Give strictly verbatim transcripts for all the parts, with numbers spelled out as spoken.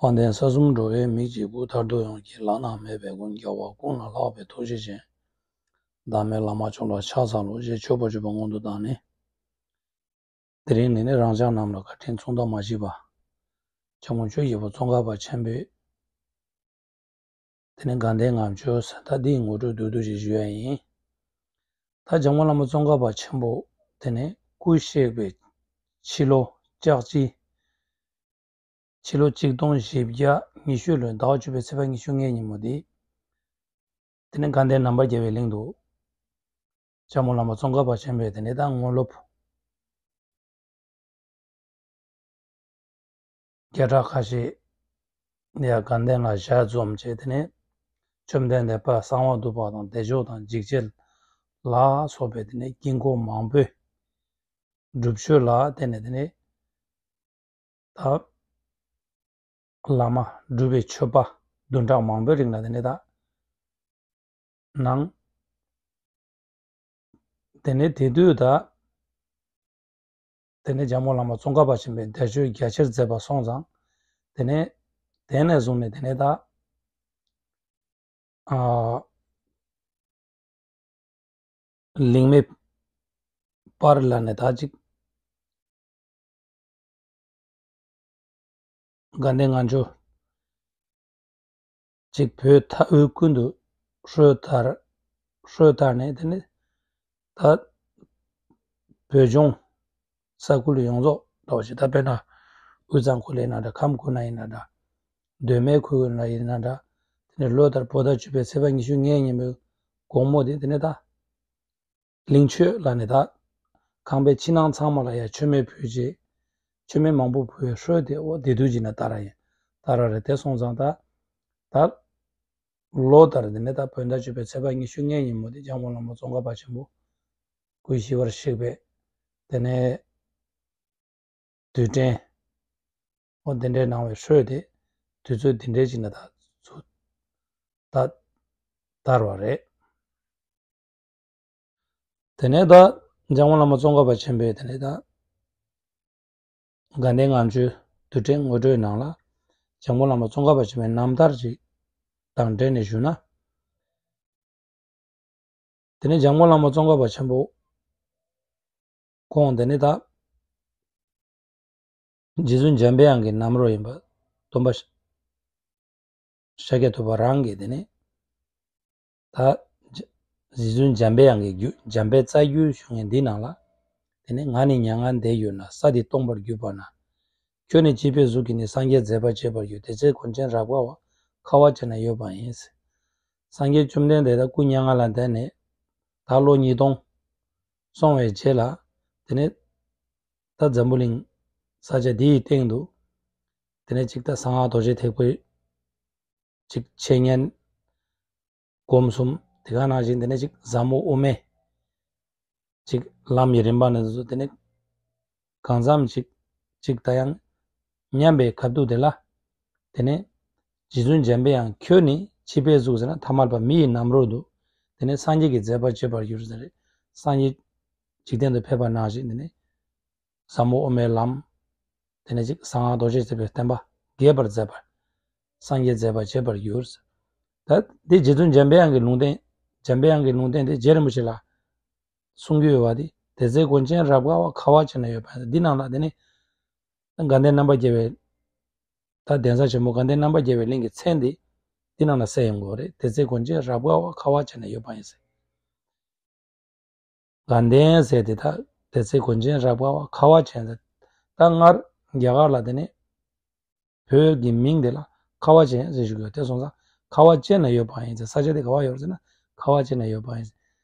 དཔལ་ལྡན་ས་གསུམ་འགྲོ་བའི་མི་གཅིག་པུ། ཐར་འདོད་ཡོངས་ཀྱི་བླ་ན་མེད་པའི་མགོན། རྒྱལ་བ་ཀུན་ལ་ལྷག་པའི་ཐུགས་རྗེ་ཅན། བདག་མེད་བླ་མ་མཆོག་ལ་ཕྱག་འཚལ་ལོ། ཞེས་མཆོད་པ་བརྗོད་པ་སྔོན་དུ་བཏང་ནས། དེ་རིང་ནས་ནི་རང་ཅག་རྣམས་ལ་བཀའ་དྲིན་མཚུངས་ཟླ་མ་མཆིས་པ། འཇམ་མགོན་ཆོས་ཀྱི་ཕུ་ཙོང་ཁ་པ་ཆེན་པོས། དེ་ནས་དགའ་ལྡན་ལྔ་མཆོད་ཟེར་ད་འདིའི་ངོ་སྤྲོད་མདོར་བསྡུས་ཤིག་ཞུ་ཡ་ཡིན། ད་འཇམ་མགོན་བླ་མ་ཙོང་ཁ་པ་ཆེན་པོ་དེ་ནས་སྐུ་གཤེགས་པའི་ཕྱི་ལོ་ལྕགས་བྱི། ཕྱི་ལོ་གཅིག་སྟོང་བཞི་བརྒྱ་ཉི་ཤུ་ལོའི་ཟླ་བ་བཅུ་པའི་ཚེས་པ་ཉི་ཤུ་ལྔའི་ཉིན་མོ་དེ། དེ་ནས་དགའ་ལྡན་རྣམ་པར་རྒྱལ་བའི་གླིང་དུ། ལྕམ་མོ་བླ་མ་ཙོང་ཁ་པ་ཆེན་པོས་དེ་ནས་ད་དངོས་སློབ། བརྒྱ་ཕྲག་ཁ་ཤས་ཡ་དགའ་ལྡན་ལ་ཞལ་འཛོམས་བྱས། དེ་ནས་བཅོམ་ལྡན་འདས་དཔལ་གསང་བ་འདུས་པ་དང་བདེ་མཆོག་དང་འཇིགས་བྱེད་ལ་སོགས་པའི་དེ་ནས་དཀྱིལ་འཁོར་མང་པོའི་སྒྲུབ་མཆོད་ལ་བརྟེན་ནས། དེ་ནས་ད་བླ་མ་སྒྲུབ་པའི་མཆོད་པ་བདུན་ཕྲག་མང་པོའི་རིང་ལ་དེ་ནས་ད་གནང་། དེ་ནས་དེ་དུས་ད་དེ་ནས་འཇམ་མགོན་བླ་མ་ཙོང་ཁ་པ་ཆེན་པོས་བདེ་མཆོག་རྒྱ་ཆེར་མཛད་པ་སོང་ཙང་། དེ་ནས་དེ་ནས་བཟུང་ནས་དེ་ནས་ད་ཨ་གླིང་མེ་སྤར་ལ་ནས་ད་ཅིག་དགའ་ལྡན་ལྔ་མཆོད་ཅིག་བོད་མཐའ་དབུས་ཀུན་ཏུ་ཧྲོལ་དར། ཧྲོལ་དར་ནས་དེ་ནས་ད་བོད་ལྗོངས་ས་ཁུལ་ཡོངས་རྫོགས་འདྲ་བ་ཞིག་ད་དཔེར་ན་དབུས་གཙང་ཁུལ་ཡིན་ན་འདྲ། ཁམས་ཁུལ་ན་ཡིན་ན་འདྲ། མདོ་སྨད་ཁུལ་ན་ཡིན་ན་འདྲ། དེ་ནས་ལོ་ལྟར་བོད་ཟླ་བཅུ་པའི་ཚེས་པ་ཉི་ཤུ་ལྔའི་ཉིན་མོའི་དགོང་མོ་དེ་དེ་ནས་ད་གླིང་མཆོད་ལ་ནི་ད་ཁང་པའི་ཕྱི་ནང་ཚང་མ་ལ་ཡ་མཆོད་མེ་ཕུལ་རྗེས། མཆོད་མེ་མང་པོ་ཕུལ་བའི་ཧྲོལ་དེ་འོ་དེ་དུས་ཀྱི་ན་ད་ར་ཡིན། ད་ར་རེད། དེ་སོང་ཙང་ད་ད་ལོ་ལྟར་དེ་ནས་ད་བོད་ཟླ་བཅུ་པའི་ཚེས་པ་ཉི་ཤུ་ལྔའི་ཉིན་མོ་དེ་འཇམ་མགོན་བླ་མ་ཙོང་ཁ་པ་ཆེན་པོ་སྐུ་ཞི་བར་གཤེགས་པའི་དེ་ནས་དུས་དྲན། འོ་འདི་འདྲའི་གནང་བའི་ཧྲོལ་དེ་དུས་ཚོད་འདི་འདྲའི་ཅིག་ན་ད་ཚུ་ད་དར་བ་རེད། དེ་ནས་ད་འཇམ་མགོན་བླ་མ་ཙོང་ཁ་པ་ཆེན་པོས་དེ་ནས་ད་དགའ་ལྡན་ལྔ་མཆོད་དུས་དྲན་ངོ་སྤྲོད་ནང་ལ་འཇམ་མགོན་བླ་མ་ཙོང་ཁ་པ་ཆེན་པོའི་རྣམ་ཐར་ཅིག་དང་འབྲེལ་ནས་ཞུ་ན། དེ་ནས་འཇམ་མགོན་བླ་མ་ཙོང་ཁ་པ་ཆེན་པོ་ཁོང་དེ་ནས་ད་རྗེ་བཙུན་འཇམ་པའི་དབྱངས་ཀྱི་རྣམ་རོལ་ཡིན་པ་སྟོན་པ་ཤཱཀྱ་ཐུབ་པ་རང་གིས་དེ་ནས་ད་རྗེ་བཙུན་འཇམ་པའི་དབྱངས་ཀྱི་རྒྱུད་འཇམ་དཔལ་རྩ་རྒྱུད་གཞུང་ངན་འདིའི་ནང་ལ། དེ་ནས་ང་ནི་མྱ་ངན་འདས་གྱུར་ན། ས་འདི་སྟོང་པར་གྱུར་པ་ན། ཁྱོད་ནི་བྱིས་པའི་གཟུགས་ཀྱིས་ནི། སངས་རྒྱས་མཛད་པར་བྱེད་པར་འགྱུར། དེ་ཚེ་མགོན་ཆེན་རབ་དགའ་བ། ཁ་བ་བྱས་ན་ཡོད་པ་ཡིན། སངས་རྒྱས་བཅོམ་ལྡན་འདས་ད་སྐུ་མྱ་ངན་ལས་འདས་ནས་ད་ལོ་ཉིས་སྟོང་སོང་བའི་རྗེས་ལ། དེ་ནས་ད་འཛམ་བུ་གླིང་ས་ཆ་འདི་ཡི་སྟེང་དུ་དེ་ནས་ཅིག་ད་གསང་སྔགས་རྡོ་རྗེ་ཐེག་པའི་ཅིག་འཆད་ཉན་སྒོམ་གསུམ་དེ་ག་ནང་བཞིན་དེ་ནས་ཅིག་ཟབ་མོ་དབུ་མའི་ཅིག་ལམ་གྱི་རིམ་པ་ནས་བཟུང་དེ་ནས་གང་འཚམ་ཅིག་ཅིག་ད་ཡང་ཉམས་པའི་སྐབས་དུས་དེ་ལ། དེ་ནས་རྗེ་བཙུན་འཇམ་པའི་དབྱངས་ཁྱོད་ནི་བྱིས་པའི་གཟུགས་ཟེར་ན་ཐ་མལ་པ་མི་ཡི་རྣམ་རོལ་དུ། དེ་ནས་སངས་རྒྱས་ཀྱི་མཛད་པ་བྱེད་པར་འགྱུར་ཟེར། སངས་རྒྱས་འཇིག་རྟེན་དུ་ཕེབས་པ་ནང་བཞིན་དེ་ནས་ཟབ་མོ་དབུ་མའི་ལམ། དེ་ནས་ཅིག་གསང་སྔགས་རྡོ་རྗེ་ཐེག་པའི་བསྟན་པ་རྒྱས་པར་མཛད་པར། སངས་རྒྱས་མཛད་པ་བྱེད་པར་འགྱུར། ད་འདི་རྗེ་བཙུན་འཇམ་པའི་དབྱངས་ཀྱི་ལུང་བསྟན། འཇམ་པའི་དབྱངས་ཀྱི་ལུང་བསྟན་དེ་རྗེ་རིན་པོ་ཆེ་ལ་གསུང་གི་ཡོད་པ་དེ། དེ་ཚེ་མགོན་ཆེན་རབ་དགའ་བ། ཁ་བ་བྱས་ན་ཡོད་པ་ཡིན། འདི་ནང་ལ་དེ་ནས་དགའ་ལྡན་རྣམ་པར་རྒྱལ་བའི་ད་གདན་ས་ཆེན་མོ་དགའ་ལྡན་རྣམ་པར་རྒྱལ་བའི་གླིང་གི་མཚན་དེ་འདི་ནང་ལ་གསལ་ཡོང་གི་ཡོད་རེད། དེ་ཚེ་མགོན་ཆེན་རབ་དགའ་བ། ཁ་བ་བྱས་ན་ཡོད་པ་ཡིན་ཟེར། དགའ་ལྡན་ཟེར་དེ་ད་ དེ་ཚེ་དགོན་ཆེན་རག་པ་བ་ཁ་བ་ཅན་ཟེར། ད་སྔར་རྒྱ་གར་ལ་དེ་ནས་བོད་ཀྱི་མིང་དེ་ལ་ཁ་བ་ཅན་ཟེར་ཞུ་གི་ཡོད། དེ་སོང་ཙང་ཁ་བ་ཅན་ན་ཡོད་པ་ཡིན་ཟེར། ས་ཆ་དེ་ག་བ་ཡོད་ཟེར་ན་ཁ་བ་ཅན་ན་ཡོད་པ་ཡིན་ཟེར།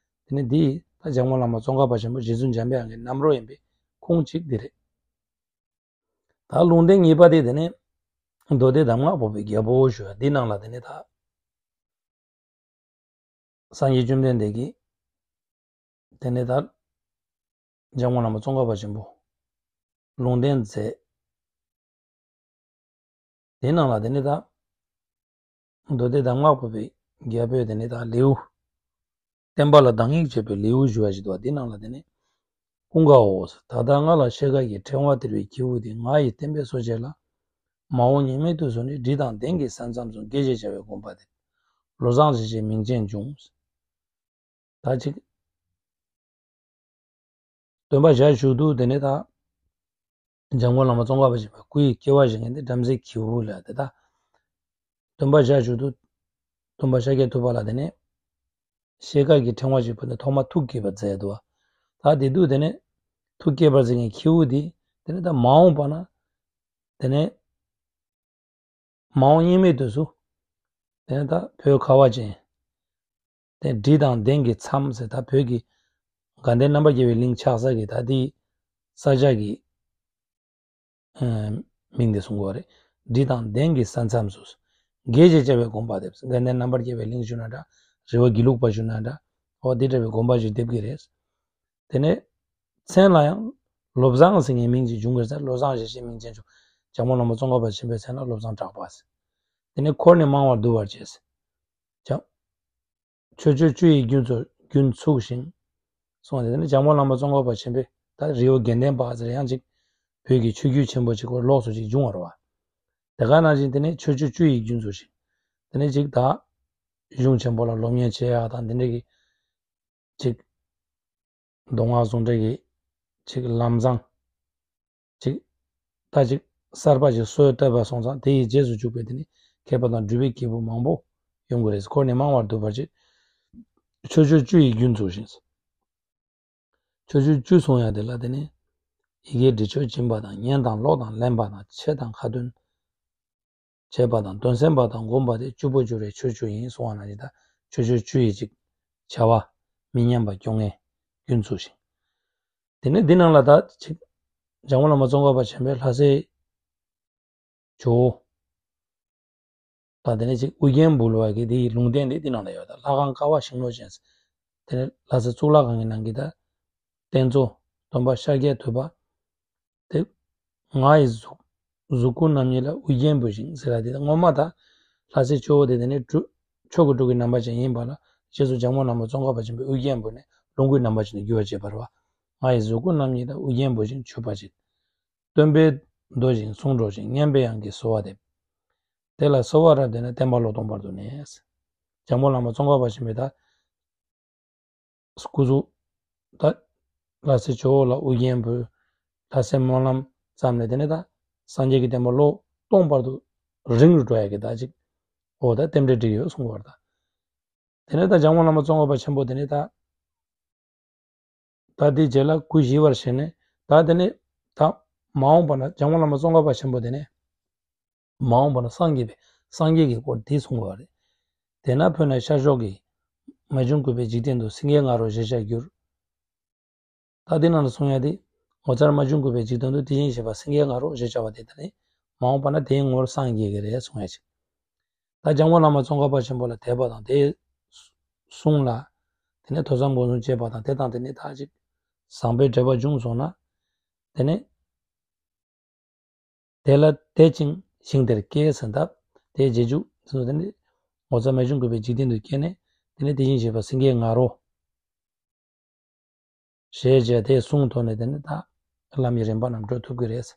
དེ་ནས་འདི་ད་འཇམ་མགོན་བླ་མ་ཙོང་ཁ་པ་ཆེན་པོ་རྗེ་བཙུན་འཇམ་དཔལ་དབྱངས་ཀྱི་རྣམ་རོལ་ཡིན་པའི་ཁུངས་གཅིག་འདི་རེད། ད་ལུང་བསྟན་གཉིས་པ་དེ་དེ་ནས་མདོ་སྡེ་གདམས་ངག་པོ་པའི་རྒྱལ་པོ་ཞུ་བ་འདི་ནང་ལ་དེ་ནས་ད་སངས་རྒྱས་བཅོམ་ལྡན་འདས་ཀྱིས་དེ་ནས་ད་འཇམ་མགོན་བླ་མ་ཙོང་ཁ་པ་ཆེན་པོ་ལུང་བསྟན་མཛད། དེ་ནང་ལ་དེ་ནས་ད་མདོ་སྡེ་གདམས་ངག་པོ་པའི་རྒྱལ་པོས་དེ་ནས་ད་ལེའུ། བསྟན་པ་ལ་བདག་ཉིད་བྱེད་པའི་ལེའུ་ཞུ་བ་ཞིག་འདུག་པ། འདི་ནང་ལ་དེ་ནས་ཀུན་དགའ་བོ། ད་ལྟ་ང་ལ་ཤེལ་དཀར་གྱི་ཕྲེང་བ་སྟེར་བའི་ཁྱེའུ་དེ་ང་ཡིས་བསྟན་པའི་སྲོག་བཅད་ལ། མ་འོངས་སྙིགས་མའི་དུས་སུ་ནི་དྲི་དང་གདན་གྱི་ས་མཚམས་སུ་དགེ་ཞེས་བྱ་བའི་དགོངས་པ་དེར། བློ་བཟང་ཞེས་བྱའི་མིང་ཅན་འབྱུང་། ད་ཅིག་སྟོན་པ་ཞལ་བཞུགས་དུས་དེ་ནས་ད་འཇམ་མགོན་བླ་མ་ཙོང་ཁ་པ་ཆེན་པོའི་སྐུའི་སྐྱེ་བ་བཞེས་མཁན་དེ་བྲམ་ཟེ་ཁྱེའུ་ལ་དེ་ད་སྟོན་པ་ཞལ་བཞུགས་དུས་སྟོན་པ་ཤཱཀྱ་ཐུབ་པ་ལ་དེ་ནས་ཤེལ་དཀར་གྱི་ཕྲེང་བ་ཞིག་ཕུལ་ནས་ཐོག་མ་ཐུགས་བསྐྱེད་པར་མཛད་འདུག་པ། ད་དེ་དུས་དེ་ནས་ཐུགས་བསྐྱེད་པར་མཛད་མཁན་ཁྱེའུ་དེ་དེ་ནས་ད་མ་འོངས་པ་ན་དེ་ནས་མ་འོངས་སྙིགས་མའི་དུས་སུ་དེ་ནས་ད་བོད་ཁ་བ་ཅན། དེ་དྲི་དང་གདན་གྱི་མཚམས་ཟེར། ད་བོད་ཀྱི་དགའ་ལྡན་རྣམ་པར་རྒྱལ་བའི་གླིང་ཆགས་ས་གི་ད་དེའི་ས་ཆ་གི་ཨ་མིང་དེ་གསུང་གི་ཡོད་རེད། དྲི་དང་གདན་གྱི་ས་མཚམས་སུ། དགེ་ཞེས་བྱ་བའི་དགོངས་པ་དེ། དགའ་ལྡན་རྣམ་པར་རྒྱལ་བའི་གླིང་ཞུ་ན་འདྲ། རི་བོ་དགེ་ལུགས་པ་ཞུ་ན་འདྲ། འོ་དེ་འདྲ་བའི་དགོངས་པ་ཞིག་འདེབས་ཀྱི་རེད། དེ་ནས་མཚན་ལ་ཡང་བློ་བཟང་ཟེར་མཁན་མིང་ཅིག་བྱུང་གི་རེད་ཟེར། བློ་བཟང་ཞེས་བྱའི་མིང་ཅན་བྱུང་། འཇམ་མགོན་བླ་མ་ཙོང་ཁ་པ་ཆེན་པོའི་མཚན་ལ་བློ་བཟང་གྲགས་པ་ཟེར། དེ་ནས་འཁོར་ནི་མང་བར་བསྡུ་བར་བྱས། འཇམ། ཆོས་སྤྱོད་བཅུ་ཡི་རྒྱུན་ཚོ་རྒྱུན་ཚུགས་ཤིང་། གསུངས་ཏེ་དེ་ནས་འཇམ་མགོན་བླ་མ་ཙོང་ཁ་པ་ཆེན་པོས་ད་རི་བོ་དགེ་ལྡན་པ་ཟེར་ཡང་ཅིག་བོད་ཀྱི་ཆོས་བརྒྱུད་ཆེན་པོ་ཅིག་གོ་ལོགས་སུ་ཅིག་བྱུང་བ་རེད་བ། དེ་ག་ནང་བཞིན་དེ་ནས་ཆོས་སྤྱོད་བཅུ་ཡི་རྒྱུན་ཚུགས་ཤིང་། དེ་ནས་ཅིག་ད་གཞུང་ཆེན་པོ་ལ་སློབ་གཉེར་བྱེད་ཡག་དང་དེ་འདྲ་གི་ཅིག་མདོ་སྔགས་ཟུང་འབྲེལ་གྱི་ཅིག་ལམ་བཟང་། ཅིག་ད་ཅིག་གསར་པ་ཅིག་སྲོལ་བཏབ་པ་སོང་ཙང་དེ་ཡི་རྗེས་སུ་འཇུག་པའི་དེ་ནི་མཁས་པ་དང་གྲུབ་པའི་སྐྱེས་བུ་མང་པོ་ཡོང་གི་རེད། འཁོར་ནི་མང་བར་བསྡུ་བར་བྱེད། ཆོས་སྤྱོད་བཅུ་ཡི་རྒྱུན་ཚུགས་ཤིང་། ཆོས་སྤྱོད་བཅུ་གསུང་ཡ་དེ་ལ་དེ་ནི་ཡི་གེ་འབྲི་ཆོས་སྦྱིན་པ་དང་ཉན་དང་ཀློག་དང་ལེན་པ་དང་འཆད་དང་ཁ་ཏོན་བྱེད་པ་དང་དོན་གསན་པ་དང་སྒོམ་པ་དེ་བཅུ་པོ་འགྱུར་བའི་ཆོས་བཅུ་ཡིན་གསུང་བ་ནང་བཞིན་ད་ཆོས་སྤྱོད་བཅུ་ཡི་ཅིག་བྱ་བ་མི་ཉམས་པ་སྐྱོང་མཁན་རྒྱུན་ཚུགས་ཤིང་། དེ་ནས་འདི་ནང་ལ་ད་ཅིག་འཇམ་མགོན་བླ་མ་ཙོང་ཁ་པ་ཆེན་པོས་ལྷ་སའི་ཇོ་བོ་དང་དེ་ནས་ཅིག་ཨུ་རྒྱན་འབུལ་བ་གི་དེ་ཡི་ལུང་བསྟན་དེ་འདི་ནང་ལ་ཡོད། ད་ལྷ་ཁང་ཀ་བ་ཤིང་ལོ་ཅན། དེ་ནས་ལྷ་ས་གཙུག་ལག་ཁང་གི་ནང་གི་ད་རྟེན་གཙོ་སྟོན་པ་ཤཱཀྱ་ཐུབ་པ། དེ་ང་ཡི་གཟུགས་གཟུགས་སྐུ་རྣམ་གཉིས་ལ་ཨུ་རྒྱན་འབུལ་ཞིང་ཟེར་ལ་དེ་ད་སྔོན་མ་ད་ལྷ་སའི་ཇོ་བོ་དེ་དེ་ནས་དྲུག་མཆོག་གི་དྲུག་གི་རྣམ་པ་ཅན་ཡིན་པ་ལ་རྗེས་སུ་འཇམ་མགོན་བླ་མ་ཙོང་ཁ་པ་ཆེན་པོས་ཨུ་རྒྱན་འབུལ་ནས་ལོངས་སྐུའི་རྣམ་པ་ཅན་དུ་འགྱུར་བར་བྱེད་པ་རེད་བ། ང་ཡི་གཟུགས་སྐུ་རྣམ་གཉིས་ལ་ཨུ་རྒྱན་འབུལ་ཞིང་མཆོད་པ་བྱེད། སྟོན་པས་མདོ་བཞིན་གསུང་སྒྲོག་ཅིང་། སྙན་པའི་དབྱངས་ཀྱིས་གསོལ་བ་འདེབས། དེ་ལ་གསོལ་བ་རབ་འདེབས་ནས་བསྟན་པ་ལོ་སྟོང་བར་དུ་གནས། འཇམ་མགོན་བླ་མ་ཙོང་ཁ་པ་ཆེན་པོས་ད་སྐུ་གཟུགས་ད་ལྷ་སའི་ཇོ་བོ་ལ་ཨུ་རྒྱན་འབུལ། ལྷ་སའི་སྨོན་ལམ་བརྩམས་ནས་དེ་ནས་ད་སངས་རྒྱས་ཀྱི་བསྟན་པ་ལོ་སྟོང་བར་དུ་རིང་རུ་འགྲོ་ཡ་གི་ད་ཅིག་འོ་ད་རྟེན་འབྲེལ་འགྲིག་ཡོད་གསུང་བར་ད། དེ་ནས་ད་འཇམ་མགོན་བླ་མ་ཙོང་ཁ་པ་ཆེན་པོ་དེ་ནས་ད་ད་དེའི་རྗེས་ལ་སྐུ་ཞི་བར་བྱས་ནས་ད་དེ་ནས་ད་མ་འོངས་པ་ན་འཇམ་མགོན་བླ་མ་ཙོང་ཁ་པ་ཆེན་པོ་དེ་ནས་མ་འོངས་པ་ན་སངས་རྒྱས་པའི་སངས་རྒྱས་ཀྱི་སྐོར་འདི་གསུང་བ་རེད། དེས་ན་འཕོས་ནས་ཤར་ཕྱོགས་ཀྱི་རྨད་བྱུང་གུས་པའི་འཇིག་རྟེན་དུ་སེང་གེ་ང་རོ་ཞེས་བྱར་གྱུར། ད་འདི་ནང་ལ་གསུང་ཡ་དེ་ངོ་མཚར་རྨད་བྱུང་གུས་པའི་འཇིག་རྟེན་དུ་དེ་བཞིན་གཤེགས་པ་སེང་གེ་ང་རོ་ཞེས་བྱ་བ་དེ་ད་ནི་མ་འོངས་པ་ན་དེའི་ངོར་སངས་རྒྱས་ཀྱི་རེད་གསུང་ཡ་ཅིག་ད་འཇམ་མགོན་བླ་མ་ཙོང་ཁ་པ་ཆེན་པོ་ལ་དད་པ་དང་དེའི་གསུང་ལ་དེ་ནས་ཐོས་བསམ་སྒོམ་གསུམ་བྱེད་པ་དང་དེ་དང་དེ་ནས་ད་ཅིག་བཟང་པོའི་འབྲེལ་བ་བྱུང་སོང་ན་དེ་ནས་དེ་ལ་དད་ཅིང་ཞིང་དེར་སྐྱེས་ཟེར་སྟབས་དེའི་རྗེས་འཇུག་ཚུལ་དེ་ནི་ངོ་མཚར་རྨད་བྱུང་གུས་པའི་འཇིག་རྟེན་དུ་སྐྱེས་ནས་དེ་ནས་དེ་བཞིན་གཤེགས་པ་སེང་གེ་ང་རོ་ཞེས་བྱ་དེའི་གསུང་ཐོག་ནས་དེ་ནི་ད་ལམ་གྱི་རིམ་པ་རྣམས་འགྲོ་ཐུབ་ཀྱི་རེད།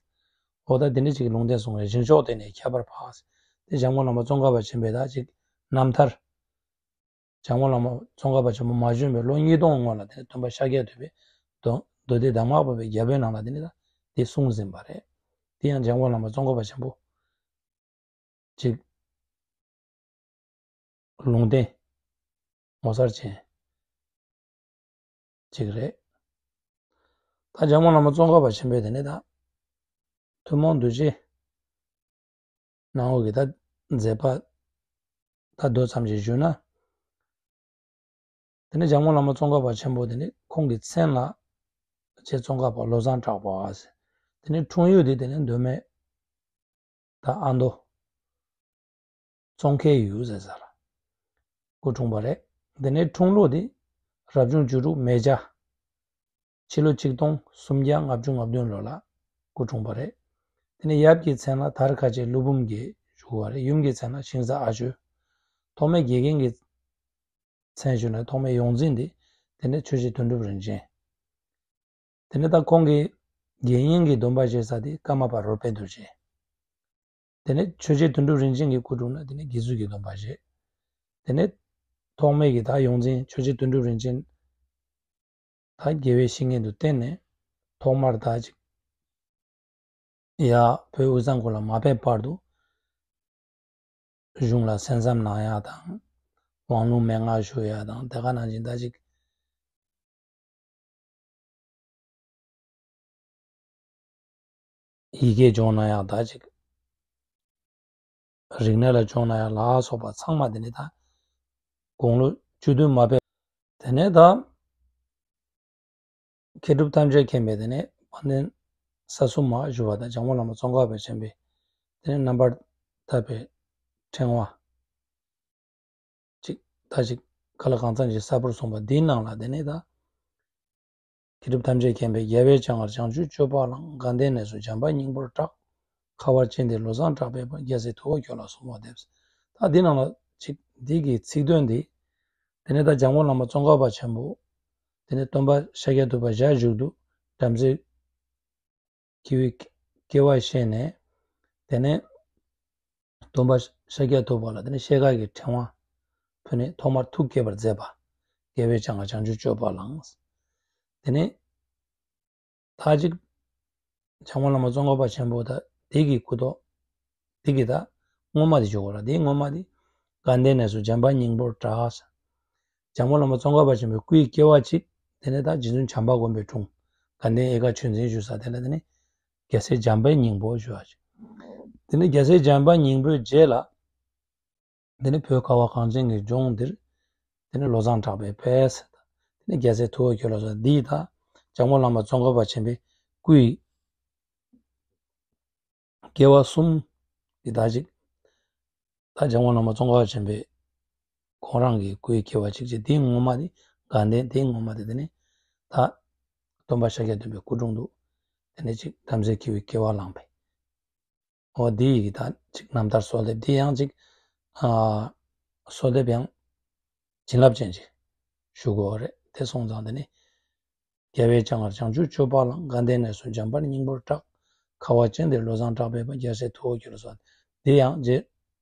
འོ་ད་དེ་འདྲ་ཅིག་ལུང་བསྟན་གསུངས་རེད། ཞིང་མཆོག་དེ་ནས་ཁྱད་པར་འཕགས། དེ་འཇམ་མགོན་བླ་མ་ཙོང་ཁ་པ་ཆེན་པོས་ད་ཅིག་རྣམ་ཐར། འཇམ་མགོན་བླ་མ་ཙོང་ཁ་པ་ཆེན་པོ་མ་བྱོན་པའི་ལོ་ཉིས་སྟོང་སྔོན་ལ་དེ་ནས་སྟོན་པ་ཤཱཀྱ་ཐུབ་པས་མདོ་མདོ་སྡེ་གདམས་ངག་པོ་པའི་རྒྱལ་པོའི་ནང་ལ་དེ་ནི་ད་དེ་གསུངས་ཟིན་པ་རེད། དེ་ཡང་འཇམ་མགོན་བླ་མ་ཙོང་ཁ་པ་ཆེན་པོ་ཅིག་ལུང་བསྟན་ངོ་མཚར་ཅན་ཅིག་རེད། ད་འཇམ་མགོན་བླ་མ་ཙོང་ཁ་པ་ཆེན་པོས་དེ་ནས་ད་ཐུན་མོང་འདུ་བྱེད་ནང་འོག་གི་ད་མཛད་པ་ད་མདོ་ཙམ་ཞིག་ཞུས་ན། དེ་ནས་འཇམ་མགོན་བླ་མ་ཙོང་ཁ་པ་ཆེན་པོ་དེ་ནས་ཁོང་གི་མཚན་ལ་རྗེ་ཙོང་ཁ་པ་བློ་བཟང་གྲགས་པ་ཟེར། དེ་ནས་འཁྲུངས་ཡུལ་དེ་དེ་ནས་མདོ་སྨད་ད་ཨ་མདོ་ཙོང་ཁའི་ཡུལ་ཟེར་ས་ལ་སྐུ་འཁྲུངས་པ་རེད། དེ་ནས་འཁྲུངས་ལོ་དེ་རབ་བྱུང་བཅུ་དྲུག་མེ་བྱ། ཕྱི་ལོ་ཆིག་སྟོང་སུམ་བརྒྱ་ལྔ་བཅུ་ང་བདུན་ལོ་ལ་སྐུ་འཁྲུངས་པ་རེད། དེ་ནས་ཡབ་ཀྱི་མཚན་ལ་དར་ཁ་ཆེ་ཀླུ་འབུམ་རྒྱལ་ཞུ་བ་རེད། ཡུམ་གྱི་མཚན་ལ་ཤིང་བཟའ་ཨ་ཇོ། ཐོག་མའི་དགེ་རྒན་གྱི་མཚན་ཞུས་ན་ཐོག་མའི་ཡོངས་འཛིན་དེ་དེ་ནས་ཆོས་རྗེ་དོན་གྲུབ་རིན་ཆེན། དེ་ནས་ད་ཁོང་གི་དགེ་བསྙེན་གྱི་སྡོམ་པ་བཞེས་ས་དེ་ཀརྨ་པ་རོལ་པའི་རྡོ་རྗེ། དེ་ནས་ཆོས་རྗེ་དོན་གྲུབ་རིན་ཆེན་གྱི་སྐུ་དྲུང་ན་དེ་ནས་དགེ་ཚུལ་གྱི་སྡོམ་པ་བཞེས། དེ་ནས་ཐོག་མའི་གི་ད་ཡོངས་འཛིན་ཆོས་རྗེ་དོན་གྲུབ་རིན་ཆེན་ད་དགེ་བའི་བཤེས་གཉེན་དུ་བསྟེན་ནས་ཐོག་མར་ད་ཅིག་ཡ་བོད་དབུས་གཙང་ཁུལ་ལ་མ་ཕེབས་བར་དུ་གཞུང་ལ་གསན་བསམ་གནང་ཡག་དང་། དབང་ལུང་མན་ངག་ཞུ་ཡག་དང་། དེ་ག་ནང་བཞིན་ད་ཅིག་ཡི་གེ་སྦྱོང་གནང་ཡག་ད་ཅིག་རིག་གནས་ལ་སྦྱོང་གནང་ཡག་ལ་སོགས་པ་ཚང་མ་དེ་ནས་ད་དགུང་ལོ་བཅུ་བདུན་མ་ཕེབས། དེ་ནས་ད་མཁས་གྲུབ་ཐམས་ཅད་མཁྱེན་པའི་དེ་ནས་དཔལ་ལྡན་ས་གསུམ་མ་བཞུགས་པ་དང་། འཇམ་མགོན་བླ་མ་ཙོང་ཁ་པ་ཆེན་པོའི་དེ་ནས་རྣམ་པར་དག་པའི་ཕྲེང་བ་ཅིག་ད་ཅིག་ག་ལ་གང་འཚམ་ཞིག་གསལ་པོར་གསུངས་པ་འདིའི་ནང་ལ་དེ་ནས་ད་མཁས་གྲུབ་ཐམས་ཅད་མཁྱེན་པའི། རྒྱལ་བའི་སྤྱན་སྔར་བྱང་ཆུབ་སྤྱོད་པ་བླངས། དགའ་ལྡན་གནས་སུ་འཇམ་དཔལ་སྙིང་པོར་གྲགས། ཁ་བ་ཅན་དེར་བློ་བཟང་གྲགས་པའི་དཔལ། རྒྱལ་སྲས་ཐུ་བོ་ཁྱོད་ལ་གསོལ་བ་འདེབས། ད་འདི་ནང་ལ་ཅིག་འདི་གི་ཚིག་དོན་འདི་དེ་ནས་ད་འཇམ་མགོན་བླ་མ་ཙོང་ཁ་པ་ཆེན་པོ་དེ་ནས་སྟོན་པ་ཤཱཀྱ་ཐུབ་པ་ཞལ་བཞུགས་དུས་བྲམ་ཟེ་ཁྱེའུའི་སྐྱེ་བ་བཤད་ནས། དེ་ནས་སྟོན་པ་ཤཱཀྱ་ཐུབ་པ་ལ་དེ་ནས་ཤེལ་དཀར་གྱི་ཕྲེང་བ་ཕུལ་ནས་ཐོག་མར་ཐུགས་བསྐྱེད་པར་མཛད་པ། རྒྱལ་བའི་སྤྱན་སྔར་བྱང་ཆུབ་སྤྱོད་པ་བླངས། དེ་ནས་ད་ཅིག་འཇམ་མགོན་བླ་མ་ཙོང་ཁ་པ་ཆེན་པོ་ད་དེ་གི་སྐུ་ཐོག་དེ་གི་ད་སྔོན་མ་དེ་བརྗོད་དགོས་ར། དེའི་སྔོན་མ་དེ་དགའ་ལྡན་གནས་སུ་འཇམ་དཔལ་སྙིང་པོར་གྲགས། འཇམ་མགོན་བླ་མ་ཙོང་ཁ་པ་ཆེན་པོའི་སྐུའི་སྐྱེ་བ་གཅིག་དེ་ནས་ད་རྗེ་བཙུན་བྱམས་པ་མགོན་པོའི་དྲུང་དགའ་ལྡན་ཨེ་ཀ་ཆོས་འཛིན་ཞུ་ས་དེ་ལ་དེ་ནས་རྒྱལ་སྲས་འཇམ་དཔལ་སྙིང་པོ་ཞུ་བ་ཅིག་དེ་ནས་རྒྱལ་སྲས་འཇམ་དཔལ་སྙིང་པོའི་རྗེས་ལ་དེ་ནས་བོད་ཁ་བ་གངས་ཅན་གྱི་ལྗོངས་འདིར་དེ་ནས་བློ་བཟང་གྲགས་པའི་དཔལ། དེ་ནས་རྒྱལ་སྲས་ཐུ་བོ་ཁྱོད་ལ་གསོལ། འདི་ད་འཇམ་མགོན་བླ་མ་ཙོང་ཁ་པ་ཆེན་པོའི་སྐུའི་སྐྱེ་བ་གསུམ་གྱི་ད་ཅིག་ད་འཇམ་མགོན་བླ་མ་ཙོང་ཁ་པ་ཆེན་པོའི་ཁོང་རང་གི་སྐུའི་སྐྱེ་བ་གཅིག་བྱས། དེའི་ངོ་མ་དེ་དགའ་ལྡན། དེའི་ངོ་མ་དེ་དེ་ནས་ད་སྟོན་པ་ཤཱཀྱ་ཐུབ་པའི་སྐུ་དྲུང་དུ་དེ་ནས་ཅིག་བྲམ་ཟེ་ཁྱེའུའི་སྐྱེ་བ་བླངས་པའི། འོ་འདི་ཡི་གི་ད་ཅིག་རྣམ་ཐར་གསོལ་འདེབས་འདི་ཡང་ཅིག་ཨ་གསོལ་འདེབས་ཡང་བྱིན་རླབས་ཅན་ཅིག་ཞུ་དགོས་པ་རེད། དེ་སོང་ཙང་དེ་ནས། རྒྱལ་བའི་སྤྱན་སྔར་བྱང་ཆུབ་སྤྱོད་པ་བླངས། དགའ་ལྡན་གནས་སུ་འཇམ་དཔལ་སྙིང་པོར་གྲགས། ཁ་བ་ཅན་དེར་བློ་བཟང་གྲགས་པའི་དཔལ། རྒྱལ་སྲས་ཐུ་བོ་ཁྱོད་ལ་གསོལ། འདི་ཡང་རྗེ་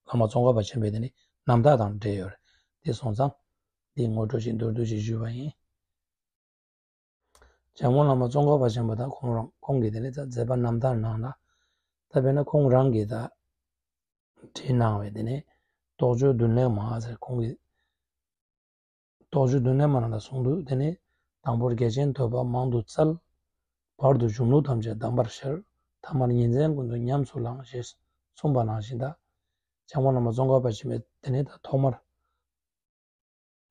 བླ་མ་ཙོང་ཁ་པ་ཆེན་པོའི་དེ་ནི་རྣམ་ཐར་དང་འབྲེལ་ཡོད་རེད། དེ་སོང་ཙང་འདི་ངོ་སྤྲོད་ཅིག་མདོར་བསྡུས་ཤིག་ཞུས་པ་ཡིན། འཇམ་མགོན་བླ་མ་ཙོང་ཁ་པ་ཆེན་པོ་དང་ཁོང་རང་ཁོང་གི་དེ་ནི་ད་མཛད་པ་རྣམ་ཐར་ནང་ལ་ད་དཔེར་ན་ཁོང་རང་གིས་ད་བྲིས་གནང་བའི་དེ་ནི་རྟོགས་བརྗོད་མདུན་ལེགས་མ་ཟེར། ཁོང་གིས་རྟོགས་བརྗོད་མདུན་ལེགས་མ་ནང་ལ་གསུངས་འདུག་དེ་ནི་དང་པོར་རྒྱ་ཆེན་ཐོས་པ་མང་དུ་བཙལ། བར་དུ་གཞུང་ལུགས་ཐམས་ཅད་གདམས་པར་ཤར། ཐ་མར་ཉིན་མཚན་ཀུན་ཏུ་ཉམས་སུ་བླངས། ཞེས་གསུངས་པ་ནང་བཞིན་ད། འཇམ་མགོན་བླ་མ་ཙོང་ཁ་པ་ཆེན་པོས་དེ་ནི་ད་ཐོག་མར་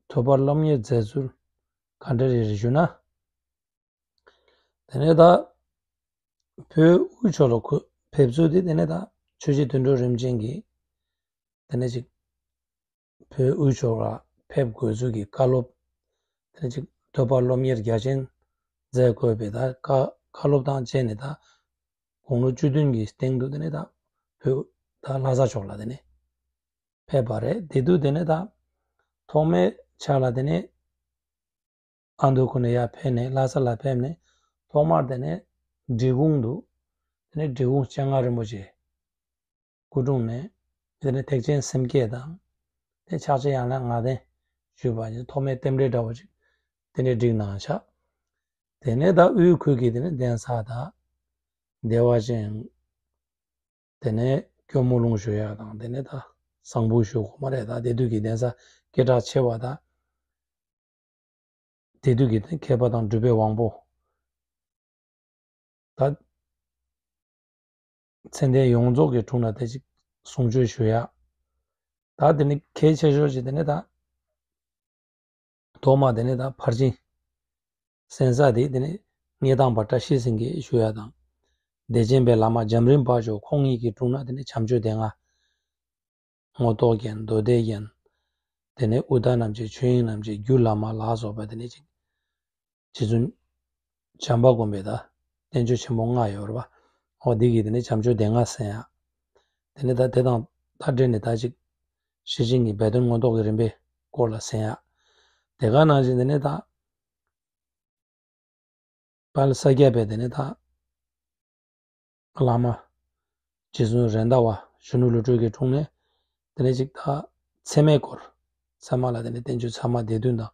ཐོས་པ་སློབ་གཉེར་མཛད་ཚུལ་ག་འདྲ་རེད་རེད་ཞུ་ན། དེ་ནས་ད་བོད་དབུས་ཕྱོགས་ལ་ཁོ་ཕེབས་ཚུལ་དེ་དེ་ནས་ད་ཆོས་རྗེ་དོན་གྲུབ་རིམ་བྱོན་གྱིས་དེ་ནས་ཅིག་བོད་དབུས་ཕྱོགས་ལ་ཕེབས་དགོས་ཚུལ་གྱི་བཀའ་སློབ། དེ་ནས་ཅིག་ཐོས་པ་སློབ་གཉེར་རྒྱ་ཆེན་མཛད་དགོས་པའི་ད་བཀའ་བཀའ་སློབ་དང་བཅས་ནས་ད་དགུང་ལོ་བཅུ་བདུན་གྱི་སྟེང་དུ་དེ་ནས་ད་བོད་ད་ལྷ་ས་ཕྱོགས་ལ་དེ་ནས་ཕེབས་པ་རེད། དེ་དུས་དེ་ནས་ད་ཐོག་མའི་ཆ་ལ་དེ་ནས་ཨ་མདོ་ཁུལ་ནས་ཡར་ཕེབས་ནས་ལྷ་ས་ལ་ཕེབས་ནས་ཐོག་མར་དེ་ནས་འབྲི་གུང་དུ་དེ་ནས་འབྲི་གུང་སྤྱན་སྔ་རིན་པོ་ཆེ་སྐུ་དྲུང་ནས་དེ་ནས་ཐེག་ཆེན་སེམས་བསྐྱེད་དང་དེ་ཕྱག་ཆེན་ཡང་ལེ་ལྔ་ལྡན་ཞུས་པ་ནི་ཐོག་མའི་རྟེན་འབྲེལ་འདྲ་བོ་ཅིག་དེ་ནས་བསྒྲིགས་གནང་ཤག་དེ་ནས་ད་དབུས་ཁུལ་གྱི་དེ་ནས་གདན་ས་དང་བདེ་བ་ཅན། དེ་ནས་སྐྱོར་མོ་ལུང་ཞུ་ཡག་དང་དེ་ནས་ད་བཟང་པོ་ཞུ་དགོས་མ་རེད། ད་དེ་དུས་ཀྱི་གདན་ས་སྐད་གྲགས་ཆེ་བ་དང་། དེ་དུས་ཀྱི་མཁས་པ་དང་གྲུབ་པའི་དབང་པོ། ད་མཚན་ལྡན་ཡོངས་རྫོགས་ཀྱི་དྲུང་ན་དེ་ཅིག་གསུང་ཆོས་ཞུ་ཡ། ད་དེ་ནི་གལ་ཆེ་ཤོས་ཅིག་དེ་ནི་ད་ཐོག་མ་དེ་ནི་ད་ཕར་ཕྱིན་གསན་ས་དེ་དེ་ནི་མངའ་བདག་པ་བཀྲ་ཤིས་སེང་གེ་ཞུ་ཡ་དང་། བདེ་ཆེན་པའི་བླ་མ་འཇམ་རིན་པ་མཆོག་ཁོང་གཉིས་ཀྱི་དྲུང་ན་དེ་ནི་བྱམས་ཆོས་སྡེ་ལྔ། སྔོ་ཐོག་རྒྱན། མདོ་སྡེ་རྒྱན། དེ་ནས་ཨུ་ཏ་རྣམ་བཅད། ཆོས་དབྱིངས་རྣམ་བཅད། རྒྱུད་བླ་མ་ལ་སོགས་པ་དེ་ནས་ཅིག་རྗེ་བཙུན་བྱམས་པ་མགོན་པོའི་ད་བསྟན་བཅོས་ཆེན་པོ་ལྔ་ཡོད་རེད་པ། འོ་འདི་གི་དེ་ནས་བྱམས་ཆོས་སྡེ་ལྔ་གསན་ཡ། དེ་ནས་ད་དེ་དང་ད་འབྲེལ་ནས་ད་ཅིག་ཤེར་ཕྱིན་གྱི་སྦས་དོན་མངོན་རྟོགས་ཀྱི་རིམ་པའི་སྐོར་ལ་གསན་ཡ། དེ་ག་ནང་བཞིན་དེ་ནས་ད་དཔལ་ས་སྐྱ་པའི་དེ་ནས་ད་བླ་མ་རྗེ་བཙུན་རེད་མདའ་བ་གཞོན་ནུ་བློ་གྲོས་ཀྱི་དྲུང་ནས་དེ་ནས་ཅིག་ད་ཚད་མའི་སྐོར། ཚད་མ་ལ་དེ་ནས་བསྟན་བཅོས་ཚད་མ་སྡེ་བདུན་དང་།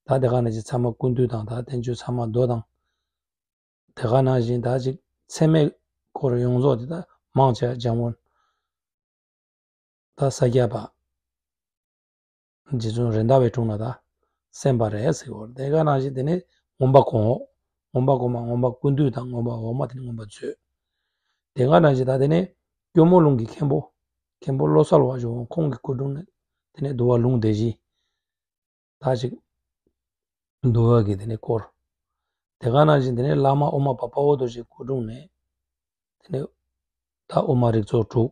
ད་དེ་ག་ནང་བཞིན་ཚད་མ་ཀུན་བཏུས་དང་ད་བསྟན་བཅོས་ཚད་མ་མདོ་དང་། དེ་ག་ནང་བཞིན་ད་ཅིག་ཚད་མའི་སྐོར་ཡོངས་རྫོགས་དེ་ད་མང་ཆེ་བ་སྦྱང་བོ། ད་ས་སྐྱ་པ་རྗེ་བཙུན་རེད་མདའ་བའི་དྲུང་ན་ད་གསན་པ་རེད་ཟེར་གོ། དེ་ག་ནང་བཞིན་དེ་ནས་མངོན་པ་གོང་འོག། མངོན་པ་གོང་མ་མངོན་པ་ཀུན་བཏུས་དང་མངོན་པ་འོག་མ་དེ་ནས་མངོན་པ་མཛོད། དེ་ག་ནང་བཞིན་ད་དེ་ནས་སྐྱོར་མོ་ལུང་གི་མཁན་པོ། མཁན་པོ་བློ་གསལ་བ་ཞུ་བ་ཁོང་གི་སྐུ་དྲུང་ནས་དེ་ནས་འདུལ་བ་ལུང་སྡེ་བཞི། ད་ཅིག་འདུལ་བ་གི་དེ་ནས་སྐོར། དེ་ག་ནང་བཞིན་དེ་ནས་བླ་མ་དབུ་མ་པ་དཔའ་བོ་རྡོ་རྗེའི་སྐུ་དྲུང་ནས་དེ་ནས་ད་དབུ་མ་རིགས་ཚོགས་དྲུག།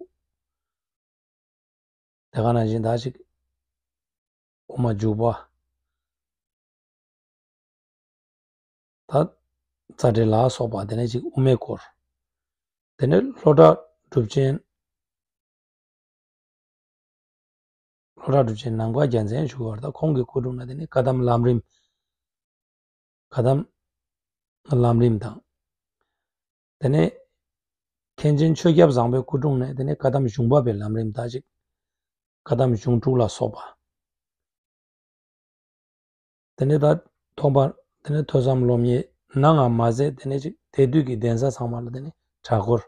དེ་ག་ནང་བཞིན་ད་ཅིག་དབུ་མ་འཇུག་པ། ད་རྩ་འགྲེལ་ལ་སོགས་པ་དེ་ནས་ཅིག་དབུ་མའི་སྐོར། དེ་ནས་ལྷོ་བྲག་གྲུབ་ཆེན། ལྷོ་བྲག་གྲུབ་ཆེན་ནམ་མཁའ་རྒྱལ་མཚན་ཞུ་བར་ད་ཁོང་གི་སྐུ་དྲུང་ན་དེ་ནས་བཀའ་གདམས་ལམ་རིམ། བཀའ་གདམས་ལམ་རིམ་དང་། དེ་ནས་མཁན་ཆེན་ཆོས་སྐྱབས་བཟང་པོའི་སྐུ་དྲུང་ནས་དེ་ནས་བཀའ་གདམས་གཞུང་པ་པའི་ལམ་རིམ་ད་ཅིག་བཀའ་གདམས་གཞུང་དྲུག་ལ་སོགས་པ། དེ་ནས་ད་ཐོག་མར་དེ་ནས་ཐོས་བསམ་སློབ་གཉེར་གནང་བ་མ་ཟད་དེ་ནས་ཅིག་དེ་དུས་ཀྱི་གདན་ས་ཚང་མ་ལ་དེ་ནས་གྲྭ་སྐོར།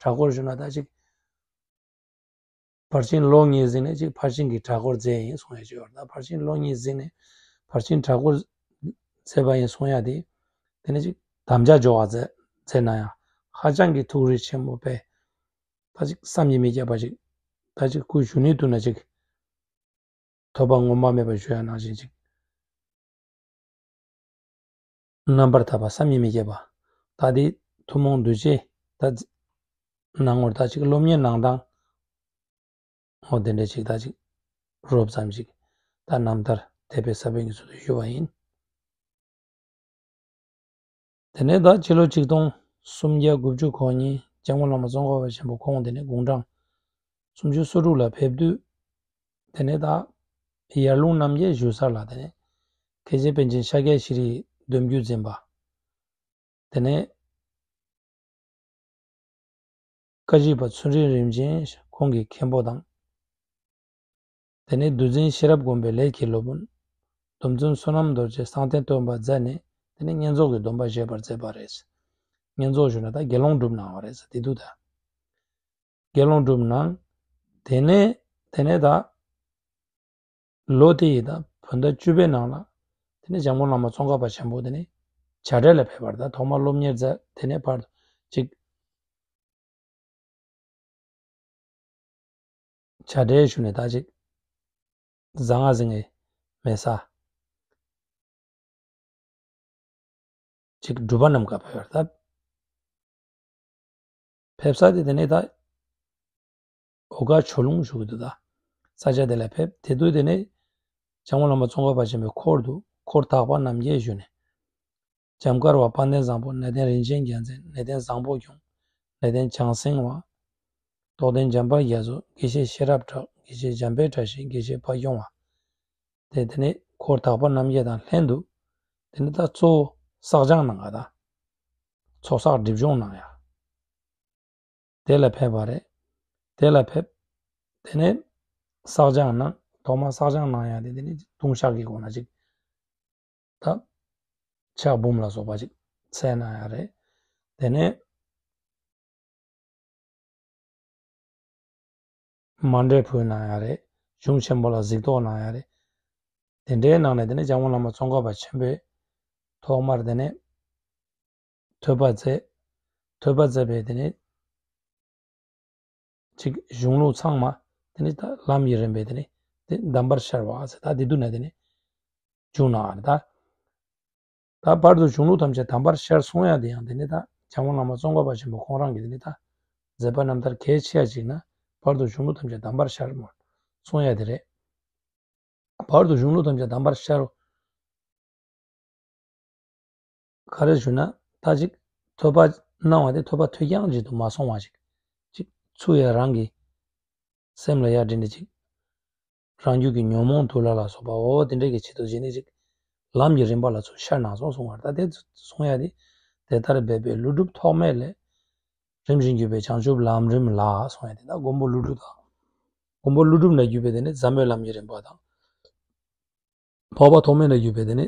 གྲྭ་སྐོར་ཞུ་ན་ད་ཅིག་ཕར་ཕྱིན་ལོ་གཉིས་ཟིན་ནས་ཅིག་ཕར་ཕྱིན་གྱི་གྲྭ་སྐོར་མཛད་ཡིན་གསུང་ཡ་ཅིག་ཡོད་རེད། ད་ཕར་ཕྱིན་ལོ་གཉིས་ཟིན་ནས་ཕར་ཕྱིན་གྲྭ་སྐོར་མཛད་པ་ཡིན་གསུང་ཡ་དེ་དེ་ནས་ཅིག་དམ་བཅའ་འཇོག་པ་མཛད་མཛད་གནང་ཡ་ཧ་ཅང་གི་ཐུགས་རེ་ཆེན་པོ་བས། ད་ཅིག་བསམ་གྱིས་མི་ཁྱབ་པ་ཅིག་ད་ཅིག་སྐུ་གཞོན་ནུའི་དུས་ན་ཅིག་ཐོས་པ་ངོ་མ་མེད་པར་ཞུ་ཡ་ནང་བཞིན་ཅིག་རྣམ་པར་ཐར་པ་བསམ་གྱིས་མི་ཁྱབ་པ། ད་དེ་ཐུན་མོང་གདུལ་བྱའི་ད་ནང་ངོར་ད་ཅིག་སློབ་གཉེར་གནང་སྟངས་འོ་དེ་འདྲ་ཅིག་ད་ཅིག་རོབ་ཙམ་ཅིག་ད་རྣམ་ཐར་དད་པའི་ས་བོན་གྱི་ཚུལ་དུ་ཞུ་བ་ཡིན། དེ་ནས་ད་ཕྱི་ལོ་ཆིག་སྟོང་སུམ་བརྒྱ་དགུ་བཅུ་གོ་གཉིས་འཇམ་མགོན་བླ་མ་ཙོང་ཁ་པ་ཆེན་པོ་ཁོང་དེ་ནས་དགུང་གྲངས་སུམ་ཅུ་སོ་དྲུག་ལ་ཕེབས་དུས། དེ་ནས་ད་ཡར་ཀླུང་རྣམ་རྒྱལ་བཞུགས་ས་ལ་དེ་ནས་མཁན་ཆེན་པཎ་ཆེན་ཤཱཀྱ་ཤྲཱིའི་སྡོམ་རྒྱུན་འཛིན་པ། དེ་ནས་བཀའ་བཞི་པ་ཚུལ་ཁྲིམས་རིམ་བྱོན་ཁོང་གི་མཁན་པོ་དང་། དེ་ནས་གདུལ་འཛིན་ཤེས་རབ་མགོན་པོའི་ལས་ཀྱི་སློབ་དཔོན། སྡོམ་བརྩོན་བསོད་ནམས་རྡོ་རྗེ་གསང་རྟེན་སྟོན་པ་མཛད་ནས་དེ་ནས་བསྙེན་རྫོགས་ཀྱི་སྡོམ་པ་བཞེས་པར་མཛད་པ་རེད། བསྙེན་རྫོགས་ཞུ་ན་ད་དགེ་སློང་སྒྲུབ་གནང་བ་རེད་ཟེར་དེ་འདུག་ད། དགེ་སློང་སྒྲུབ་གནང་། དེ་ནས་དེ་ནས་ད་ལོ་དེ་ཡི་ད་བོད་ཟླ་བཅུ་པའི་ནང་ལ་དེ་ནས་འཇམ་མགོན་བླ་མ་ཙོང་ཁ་པ་ཆེན་པོ་དེ་ནས་བྱ་བྲལ་ལ་ཕེབས་པར་ད་ཐོག་མར་སློབ་གཉེར་མཛད། དེ་ནས་ཕར་ཅིག་བྱ་བྲལ་ཞུ་ནས་ད་ཅིག་ཟང་ང་ཟིང་ངེ་མེད་ས་ཅིག་སྒྲུབ་པ་རྣམས་ཀ་ཕེབས་པར་ད། ཕེབས་ས་དེ་དེ་ནས་ད་འོ་ག་ཆོས་ལུང་ཞུ་གི་འདུག་ད། ས་ཆ་དེ་ལ་ཕེབས། དེ་དུས་དེ་ནས་འཇམ་མགོན་བླ་མ་ཙོང་ཁ་པ་ཆེན་པོའི་འཁོར་དུ་འཁོར་དག་པ་རྣམ་རྒྱལ་ཞུ་ནས། འཇམ་དཀར་བ་དཔལ་ལྡན་བཟང་པོ། གནས་བརྟན་རིན་ཆེན་རྒྱལ་མཚན། གནས་བརྟན་བཟང་པོ་སྐྱོང་། གནས་བརྟན་བྱང་སེང་བ། རྟོགས་ལྡན་འཇམ་དཔལ་རྒྱ་མཚོ། དགེ་བཤེས་ཤེས་རབ་གྲགས། དགེ་བཤེས་འཇམ་དཔལ་བཀྲ་ཤིས། དགེ་བཤེས་ཕ་སྐྱོང་བ། དེ་དེ་ནས་འཁོར་དག་པ་རྣམ་རྒྱལ་དང་ལྷན་དུ་དེ་ནས་ད་གཙོ་བོ་བསགས་སྦྱང་གནང་ག་ད། ཚོགས་བསགས་སྒྲིབ་སྦྱོང་གནང་ཡ། དེ་ལ་ཕེབས་པ་རེད། དེ་ལ་ཕེབས། དེ་ནས་བསགས་སྦྱང་གནང་། ཐོག་མ་བསགས་སྦྱང་གནང་ཡ་དེ་དེ་ནས་ལྟུང་བཤགས་ཀྱི་སྒོ་ནས་ཅིག་ད་ཕྱག་འབུམ་ལ་སོགས་པ་ཅིག་འཚལ་གནང་ཡ་རེད། དེ་ནས་མཎྜལ་ཕུལ་གནང་ཡ་རེད། གཞུང་ཆེན་པོ་ལ་གཟིགས་རྟོག་གནང་ཡ་རེད། དེ་འདྲའི་ནང་ནས་དེ་ནས་འཇམ་མགོན་བླ་མ་ཙོང་ཁ་པ་ཆེན་པོས་ཐོག་མར་དེ་ནས་ཐོས་པ་མཛད། ཐོས་པ་མཛད་པའི་དེ་ནི་ཅིག་གཞུང་ལུགས་ཚང་མ་དེ་ནི་ད་ལམ་གྱི་རིམ་པས་དེ་ནི་དེ་གདམས་པར་ཤར་བ་ཟེར། ད་དེ་དུས་ནས་དེ་ནི་བྱུང་ནའང་རེད་ད། ད་བར་དུ་གཞུང་ལུགས་ཐམས་ཅད་གདམས་པར་ཤར་གསུང་ཡ་དེ་ཡང་དེ་ནི་ད་འཇམ་མགོན་བླ་མ་ཙོང་ཁ་པ་ཆེན་པོ་ཁོང་རང་གིས་དེ་ནི་ད་མཛད་པ་རྣམ་ཐར་གལ་ཆེ་ཡ་ཅིག་ན། བར་དུ་གཞུང་ལུགས་ཐམས་ཅད་གདམས་པར་ཤར་མོ་གསུང་ཡ་དེ་རེད། བར་དུ་གཞུང་ལུགས་ཐམས་ཅད་གདམས་པར་ཤར། ག་རེ་ཞུ་ན། ད་ཅིག་ཐོས་པ་གནང་བ་དེ་ཐོས་པ་ཐོས་རྐྱང་ཅིག་ཏུ་མ་སོང་བ་ཅིག་ཅིག་ཚུར་ཡང་རང་གི་སེམས་ལ་ཡར་དྲན་ནས་ཅིག་རང་རྒྱུད་ཀྱི་ཉོན་མོངས་དུག་ལྔ་ལ་སོགས་པ་འོ་དེ་འདྲ་གི་ཆེད་དུ་བྱས་ནས་ཅིག་ལམ་གྱི་རིམ་པ་ལ་ཚུར་ཤར་གནང་སོང་གསུང་བར། ད་དེ་གསུང་ཡ་དེ་དེ་ལྟར་འབད་པས་ཀླུ་སྒྲུབ་ཐོགས་མེད་ལས། རིམ་བཞིན་བརྒྱུད་པའི་བྱང་ཆུབ་ལམ་རིམ་ལ་གསུང་ཡ་དེ་ད་མགོན་པོ་ཀླུ་སྒྲུབ་དང་། མགོན་པོ་ཀླུ་སྒྲུབ་ནས་བརྒྱུད་པའི་དེ་ནི་ཟབ་མོའི་ལམ་གྱི་རིམ་པ་དང་། འཕགས་པ་ཐོགས་མེད་ནས་བརྒྱུད་པའི་དེ་ནི་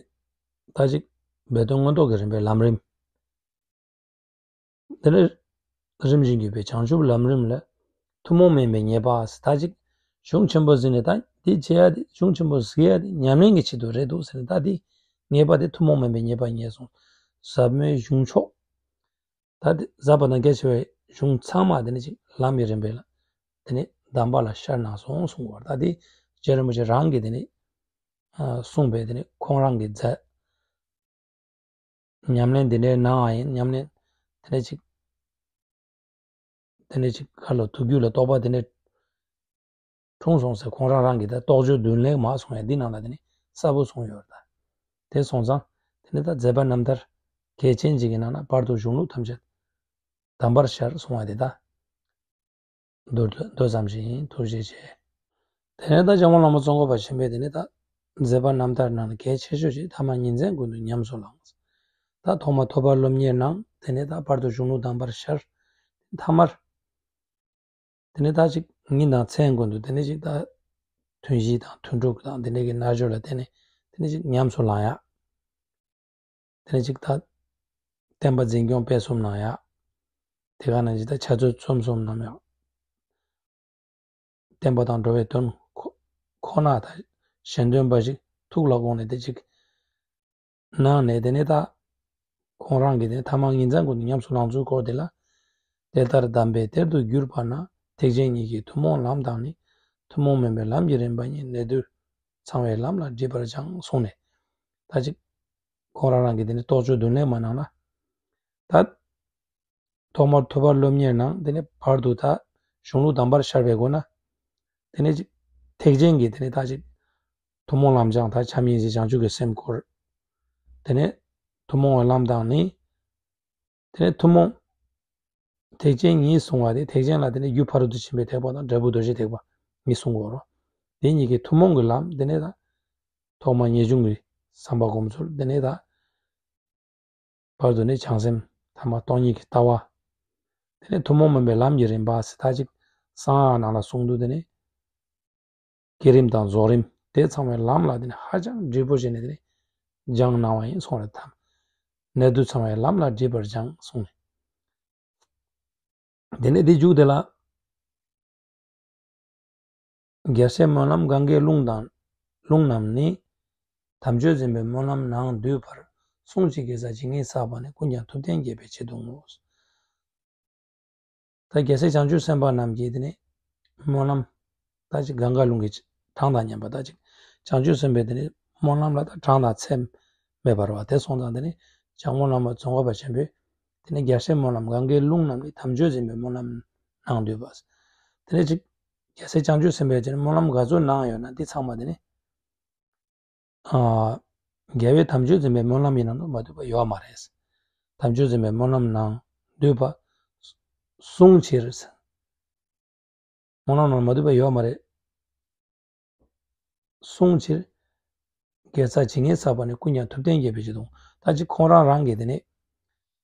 ད་ཅིག་སྦས་དོན་མངོན་རྟོགས་ཀྱི་རིམ་པའི་ལམ་རིམ། དེ་ནི་རིམ་བཞིན་བརྒྱུད་པའི་བྱང་ཆུབ་ལམ་རིམ་ལ་ཐུན་མོང་མིན་པའི་ངེས་པ་ཟེར། ད་ཅིག་གཞུང་ཆེན་པོ་ཟིན་ནས་ད་འདི་བྱེད་ཡ་དེ་གཞུང་ཆེན་པོ་ཟིན་ཡ་དེ་ཉམས་ལེན་གྱི་ཆེད་དུ་རེད་འདུག་ཟེར་ནས། ད་འདི་ངེས་པ་དེ་ཐུན་མོང་མིན་པའི་ངེས་པ་རྙེད་སོང་། ཟབ་མོའི་གཞུང་ཕྱོགས། ད་དེ་ཟབ་པ་དང་གལ་ཆེ་བའི་གཞུང་ཚང་མ་དེ་ནི་ཅིག་ལམ་གྱི་རིམ་པས་ལ་དེ་ནི་གདམས་པ་ལ་ཤར་གནང་སོང་གསུང་བར། ད་དེ་རྗེ་རིན་པོ་ཆེ་རང་གིས་དེ་ནི་ཨ་གསུངས་པའི་དེ་ནི་ཁོང་རང་གི་མཛད། ཉམས་ལེན་འདི་འདྲའི་གནང་བ་ཡིན། ཉམས་ལེན་དེ་ནས་ཅིག་དེ་ནས་ཅིག་ག་ལ་ཐུགས་རྒྱུད་ལ་རྟོགས་པ་དེ་འདྲའི་འཁྲུངས་སོང་ཟེར། ཁོང་རང་རང་གིས་ད་རྟོགས་བརྗོད་མདུན་ལེགས་མ་གསུང་ཡ་འདི་ནང་ལ་དེ་ནི་གསལ་པོ་གསུངས་ཡོད་རེད་ད། དེ་སོང་ཙང་དེ་ནི་ད་མཛད་པ་རྣམ་ཐར་གལ་ཆེན་ཅིག་གི་ནང་ན་བར་དུ་གཞུང་ལུགས་ཐམས་ཅད་གདམས་པར་ཤར་གསུང་བ་དེ་ད། མདོར་བསྡུས་མདོ་ཙམ་ཞིག་ཡིན། ཐུགས་རྗེ་ཆེ། དེ་ནས་ད་འཇམ་མགོན་བླ་མ་ཙོང་ཁ་པ་ཆེན་པོས་དེ་ནས་ད་མཛད་པ་རྣམ་ཐར་ནང་ནས་གལ་ཆེ་ཤོས་ཤིག་ཐ་མ་ཉིན་མཚན་ཀུན་ཏུ་ཉམས་སུ་བླངས། ད་ཐོག་མར་ཐོས་པ་སློབ་གཉེར་གནང་། དེ་ནས་ད་བར་དུ་གཞུང་ལུགས་གདམས་པར་ཤར། ཐ་མར་དེ་ནས་ད་ཅིག་ཉིན་དང་མཚན་ཀུན་ཏུ་དེ་ནས་ཅིག་ད་ཐུན་བཞི་དང་ཐུན་དྲུག་དང་དེ་འདྲ་གི་རྣལ་འབྱོར་ལ་བརྟེན་ནས་དེ་ནས་ཅིག་ཉམས་སུ་བླང་ཡ། དེ་ནས་ཅིག་ད་བསྟན་པ་འཛིན་སྐྱོང་སྤེལ་གསུམ་གནང་ཡ། དེ་ག་ནང་བཞིན་ད་ཕྱག་ཚོད་རྩོམ་གསུམ་གནང་ཡ། བསྟན་པ་དང་འགྲོ་བའི་དོན་ཁོ་ཁོ་ན་ད་གཞན་དོན་འབའ་ཞིག་ཐུགས་ལ་དགོངས་ནས་དེ་ཅིག་གནང་ནས། དེ་ནས་ད་ཁོང་རང་གིས་དེ་ཐ་མ་ཉིན་མཚན་ཀུན་ཏུ་ཉམས་སུ་བླང་ཚུལ་སྐོར་དེ་ལ། དེ་ལྟར་གདམས་པས་གཏེར་དུ་གྱུར་པ་ན། ཐེག་ཆེན་ཉིད་ཀྱི་ཐུན་མོང་ལམ་དང་ནི། ཐུན་མོང་མིན་པའི་ལམ་གྱི་རིམ་པ་གཉིས། གནད་དུ་ཚང་བའི་ལམ་ལ་འདྲིས་པར་སྦྱངས་གསུངས་ནས། ད་ཅིག་ཁོང་རང་རང་གིས་དེ་ནི་རྟོགས་བརྗོད་མདུན་ལེགས་མ་གནང་ན། ད་ཐོག་མར་ཐོས་པ་སློབ་གཉེར་གནང་། དེ་ནས་བར་དུ་ད་གཞུང་ལུགས་གདམས་པར་ཤར་བའི་སྒོ་ན། དེ་ནས་ཅིག་ཐེག་ཆེན་གྱི་དེ་ནས་ད་ཅིག་ཐུན་མོང་ལམ་སྦྱངས། ད་བྱམས་སྙིང་རྗེ་བྱང་ཆུབ་ཀྱི་སེམས་སྐོར། དེ་ནས་ཐུན་མོང་བའི་ལམ་དང་ནི། དེ་ནས་ཐུན་མོང་། ཐེག་ཆེན་གཉིས་གསུང་བ་དེ་ཐེག་ཆེན་ལ་དེ་ནས་རྒྱུ་ཕ་རོལ་ཏུ་ཕྱིན་པའི་ཐེག་པ་དང་འབྲས་བུ་རྡོ་རྗེ་ཐེག་པ་གཉིས་གསུང་གི་ཡོད་རེད། དེ་གཉིས་ཀྱི་ཐུན་མོང་གི་ལམ་དེ་ནས་ད་ཐོག་མ་ངེས་འབྱུང་གི་བསམ་པ་སྒོམ་ཚུལ། དེ་ནས་ད་བར་དུ་ནི་བྱང་སེམས་ཐ་མ་སྟོང་ཉིད་ཀྱི་ལྟ་བ། དེ་ནས་ཐུན་མོང་མིན་པའི་ལམ་གྱི་རིམ་པ་ཟེར། ད་ཅིག་གསང་སྔགས་ནང་ལ་གསུངས་འདུག་དེ་ནས་བསྐྱེད་རིམ་དང་རྫོགས་རིམ་དེ་ཚང་བའི་ལམ་ལ་དེ་ནས་ཧ་ཅང་འདྲིས་པོ་བྱས་ནས་དེ་ནས་སྦྱངས་གནང་བ་ཡིན་གསུངས་རེད་དམ། གནད་དུ་ཚང་བའི་ལམ་ལ་འདྲིས་པར་སྦྱངས་གསུངས་ནས། དེ་ནས་དེ་མཇུག་དེ་ལ། རྒྱལ་སྲས་སྨོན་ལམ་གངྒཱའི་ཀླུང་དང་ཀླུང་རྣམས་ནི། དམ་ཆོས་འཛིན་པའི་སྨོན་ལམ་ནང་འདུས་པར། བསྲུང་ཕྱིར་དགེ་རྩ་ཇི་སྙེད་བསགས་པ་ནི། ཀུན་ཀྱང་ཐུབ་བསྟན་རྒྱས་པའི་ཆེད་དུ་བསྔོ། ད་རྒྱལ་སྲས་བྱང་ཆུབ་སེམས་དཔའ་རྣམས་ཀྱིས་དེ་ནི་སྨོན་ལམ་ད་ཅིག་གངྒཱ་ཀླུང་གི་གྲངས་དང་མཉམ་པ། ད་ཅིག་བྱང་ཆུབ་སེམས་དཔའི་དེ་ནི་སྨོན་ལམ་ལ་ད་གྲངས་དང་ཚད་མེད་པ་རེད་པ། དེ་སོང་ཙང་དེ་ནི་འཇམ་མགོན་བླ་མ་ཙོང་ཁ་པ་ཆེན་པོས་དེ་ནི་རྒྱལ་སྲས་སྨོན་ལམ་གངྒཱའི་ཀླུང་རྣམས་ནི། དམ་ཆོས་འཛིན་པའི་སྨོན་ལམ་ནང་འདུས་པ། དེ་ནི་ཅིག་རྒྱལ་སྲས་བྱང་ཆུབ་སེམས་དཔའི་དེ་ནི་སྨོན་ལམ་ག་ཚོད་གནང་ཡོད་ན་འདི་ཚང་མ་དེ་ནི། ཨ། རྒྱལ་བའི་དམ་ཆོས་འཛིན་པའི་སྨོན་ལམ་ཡིན་ནང་དུ་མ་འདུས་པ་ཡོད་མ་རེད། དམ་ཆོས་འཛིན་པའི་སྨོན་ལམ་ནང་འདུས་པ། བསྲུང་ཕྱིར། སྨོན་ལམ་ནང་མ་འདུས་པ་ཡོད་མ་རེད། བསྲུང་ཕྱིར། དགེ་རྩ་ཇི་སྙེད་བསགས་པ་ནི། ཀུན་ཀྱང་ཐུབ་བསྟན་རྒྱས་པའི་ཆེད་དུ། ད་ཅིག་ཁོང་རང་རང་གིས་དེ་ནི།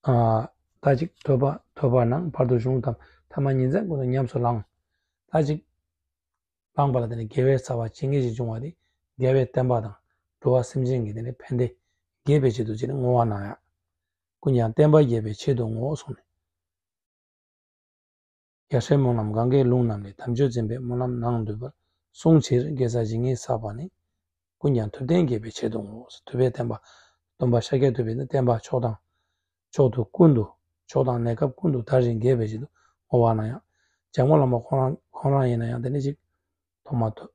ཨ། ད་ཅིག་ཐོས་པ་ཐོས་པ་ནང་བར་དུ་གཞུང་དང་ཐ་མ་ཉིན་མཚན་ཀུན་ཏུ་ཉམས་སུ་བླངས། ད་ཅིག་བླངས་པ་ལ་དེ་ནི་དགེ་བའི་རྩ་བ་ཇི་སྙེད་ཅིག་འབྱུང་བ་དེ་རྒྱལ་བའི་བསྟན་པ་དང་འགྲོ་བ་སེམས་ཅན་གྱི་དེ་ནི་ཕན་བདེ་རྒྱས་པའི་ཆེད་དུ་ཅིག་ནི་བསྔོ་བ་གནང་ཡ། ཀུན་ཀྱང་བསྟན་པ་རྒྱས་པའི་ཆེད་དུ་བསྔོ་གསུངས་ནས། རྒྱལ་སྲས་སྨོན་ལམ་གངྒཱའི་ཀླུང་རྣམས་ནི། དམ་ཆོས་འཛིན་པའི་སྨོན་ལམ་ནང་འདུས་པར། བསྲུང་ཕྱིར་དགེ་རྩ་ཇི་སྙེད་བསགས་པ་ནི། ཀུན་ཀྱང་ཐུབ་བསྟན་རྒྱས་པའི་ཆེད་དུ་བསྔོ། ཐུབ་པའི་བསྟན་པ། སྟོན་པ་ཤཱཀྱ་ཐུབ་པའི་ནི་བསྟན་པ་ཕྱོགས་དང་ཕྱོགས་དུ་ཀུན་ཏུ་ ཕྱོགས་དང་གནས་སྐབས་ཀུན་ཏུ་ད་རིང་དགེ་བའི་བྱེད་དུ་བསྔོ་བ་གནང་ཡ། འཇམ་མགོན་བླ་མ་ཁོང་རང་ཁོང་རང་ཡིན་ན་ཡང་དེ་ནས་ཅིག་ཐོག་མ་ཐོས་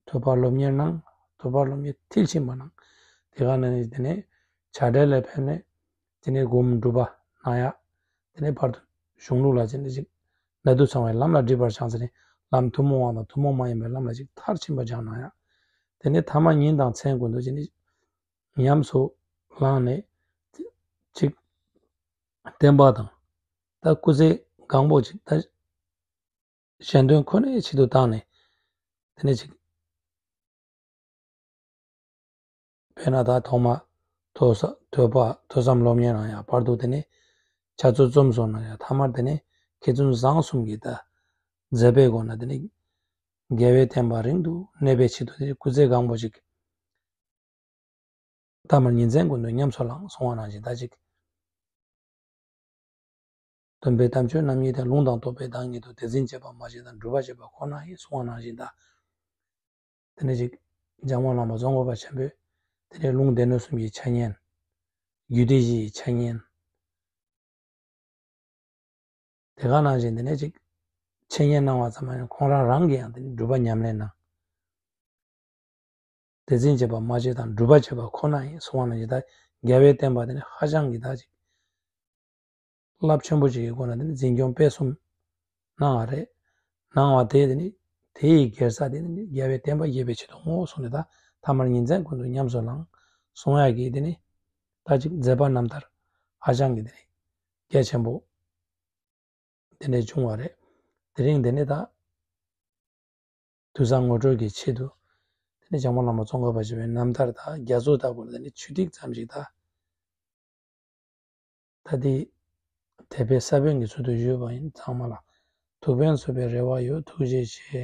ཐོས་པ་སློབ་གཉེར་གནང་། ཐོས་པ་སློབ་གཉེར་མཐིལ་ཕྱིན་པ་གནང་། དེ་ག་ནས་དེ་ནས་བྱ་བྲལ་ལ་ཕེབས་ནས་དེ་ནས་སྒོམ་སྒྲུབ་པ་གནང་ཡ། དེ་ནས་བར་དུ་གཞུང་ལུགས་ལ་དེ་ནས་ཅིག་གནད་དུ་ཚང་བའི་ལམ་ལ་སྒྲིབ་པར་བྱང་ཟེར་ནས་ལམ་ཐུན་མོང་བ་དང་ཐུན་མོང་མ་ཡིན་པའི་ལམ་ལ་ཅིག་མཐར་ཕྱིན་པ་སྦྱངས་གནང་ཡ། དེ་ནས་ཐ་མ་ཉིན་དང་མཚན་ཀུན་ཏུ་དེ་ནས་ཉམས་སུ་བླངས་ནས་ཅིག་བསྟན་པ་དང་ད་སྐུ་ཚེ་གང་པོ་ཅིག་ད་གཞན་དོན་ཁོ་ནའི་ཆེད་དུ་བཏང་ནས་དེ་ནས་ཅིག་དཔེར་ན་ད་ཐོག་མ་ཐོས་ཐོས་པ་ཐོས་བསམ་སློབ་གཉེར་གནང་ཡ། བར་དུ་དེ་ནས་བྱ་རྩོལ་རྩོམ་གསུམ་གནང་ཡ། ཐ་མར་དེ་ནས་མཁས་བཙུན་བཟང་གསུམ་གྱི་ད་མཛད་པའི་སྒོ་ནས་དེ་ནས་རྒྱལ་བའི་བསྟན་པ་རིང་དུ་གནས་པའི་ཆེད་དུ་དེ་ནས་སྐུ་ཚེ་གང་པོ་ཅིག་ཐ་མར་ཉིན་མཚན་ཀུན་ཏུ་ཉམས་སུ་བླངས་གསུང་བ་ནང་བཞིན་ད་ཅིག་སྟོན་པའི་དམ་ཆོས་རྣམ་གཉིས་དང་། ལུང་དང་རྟོགས་པའི་བདག་ཉིད་དོ། དེ་འཛིན་བྱེད་པ་སྨྲ་བྱེད་དང་། སྒྲུབ་པ་བྱེད་པ་ཁོ་ན་ཡིན་གསུང་བ་ནང་བཞིན་ད། དེ་ནས་ཅིག་འཇམ་མགོན་བླ་མ་ཙོང་ཁ་པ་ཆེན་པོས་དེ་ནས་ལུང་སྡེ་སྣོད་གསུམ་གྱི་འཆད་ཉན། རྒྱུད་སྡེ་བཞི་ཡི་འཆད་ཉན། དེ་ག་ནང་བཞིན་དེ་ནས་ཅིག་འཆད་ཉན་གནང་བ་ཙམ་མ་ཡིན་ཁོང་རང་རང་གིས་ཡང་དེ་ནས་སྒྲུབ་པ་ཉམས་ལེན་གནང་། དེ་འཛིན་བྱེད་པ་སྨྲ་བྱེད་དང་། སྒྲུབ་པ་བྱེད་པ་ཁོ་ན་ཡིན་གསུང་བ་ནང་བཞིན་ད་རྒྱལ་བའི་བསྟན་པ་དེ་ནི་ཧ་ཅང་གི་ད་ཅིག་རླབས་ཆེན་པོ་ཅིག་གི་སྒོ་ནས་དེ་ནི་འཛིན་སྐྱོང་སྤེལ་གསུམ་གནང་བ་རེད། གནང་བ་དེ་དེ་ནི་དེ་ཡི་སྒེར་ས་དེ་ནི་རྒྱལ་བའི་བསྟན་པ་རྒྱས་པའི་ཆེད་དུ་བསྔོ་གསུངས་ནས་ད་ཐ་མར་ཉིན་མཚན་ཀུན་ཏུ་ཉམས་སུ་བླངས་གསུང་ཡག་གི་དེ་ནི་ད་ཅིག་མཛད་པ་རྣམ་ཐར་ཧ་ཅང་གི་དེ་ནི་རྒྱ་ཆེན་པོ། དེ་འདྲའི་བྱུང་བ་རེད། དེ་རིང་འདི་ནི་ད་དུས་བཟང་ངོ་སྤྲོད་ཀྱི་ཆེད་དུ་དེ་ནི་འཇམ་མགོན་བླ་མ་ཙོང་ཁ་པ་ཆེན་པོའི་རྣམ་ཐར་དང་རྒྱ་མཚོ་ལྟ་བུ་ལ་དེ་ནི་ཆུ་ཐིགས་ཙམ་ཞིག་ད་ད་དེ་དད་པའི་ས་བོན་གྱི་ཚུལ་དུ་ཞུས་པ་ཡིན། ཚང་མ་ལ་ཐུགས་ཕན་གསོས་པའི་རེ་བ་ཡོད། ཐུགས་རྗེ་ཆེ།